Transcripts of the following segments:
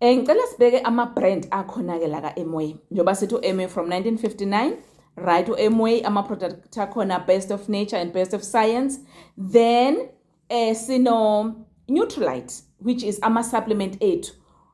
Ngicela sibheke ama-brand akhona-ke la ka-Amway. Njengoba sithi u-Amway from 1959, right? U-Amway ama-product akhona best of nature and best of science. Then sino Nutrilite, which is ama-supplement ethu.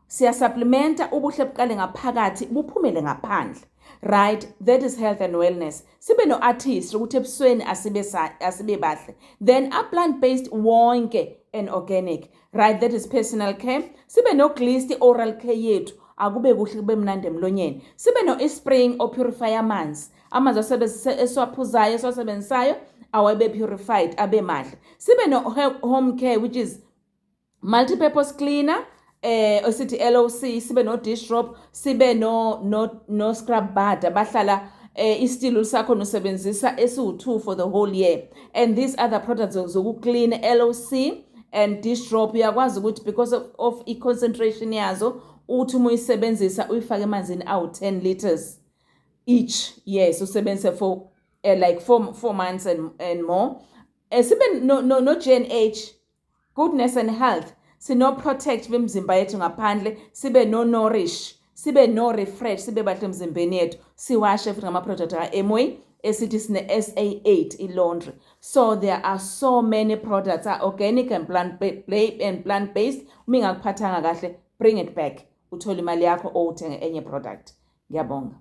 Siyasupplementa ubuhle buqale ngaphakathi buphumele ngaphandle. Right? That is health and wellness. Sibe no-artist ukuthi ebusweni asibe asibe bahle. Then a plant-based wonke and organic. Right? That is personal care. Sibe no-Glisti oral care yethu. Akube kuhle kube mnandi emlonyeni. Sibe no-Spring o-purify amanzi. Amanzi esiwaphuzayo esiwasebenzisayo awabe purified abe mahle. Sibe no home care, which is multi-purpose cleaner esithi LOC, sibe no dish drop, sibe no scrub bar abahlala isitilu sakho nosebenzisa esiwu2 for the whole year, and these other products zoku-clean, LOC and dish drop, uyakwazi ukuthi because of i-concentration yazo uthi uma uyisebenzisa uyifake emanzini awu-10 liters each, yes, usebenzise for like 4 months and more. Sibe no GNH, goodness and health, sino protect bemzimba yethu ngaphandle, sibe no nourish, sibe no refresh, sibe bahle emzimbeni yethu, siwashe futhi ngama product ka-Amway esithi sine SA8 i-laundry. So there are so many products are organic and plant based. Uma ingakuphathanga kahle, bring it back, uthole imali yakho owuthenge enye product. Ngiyabonga.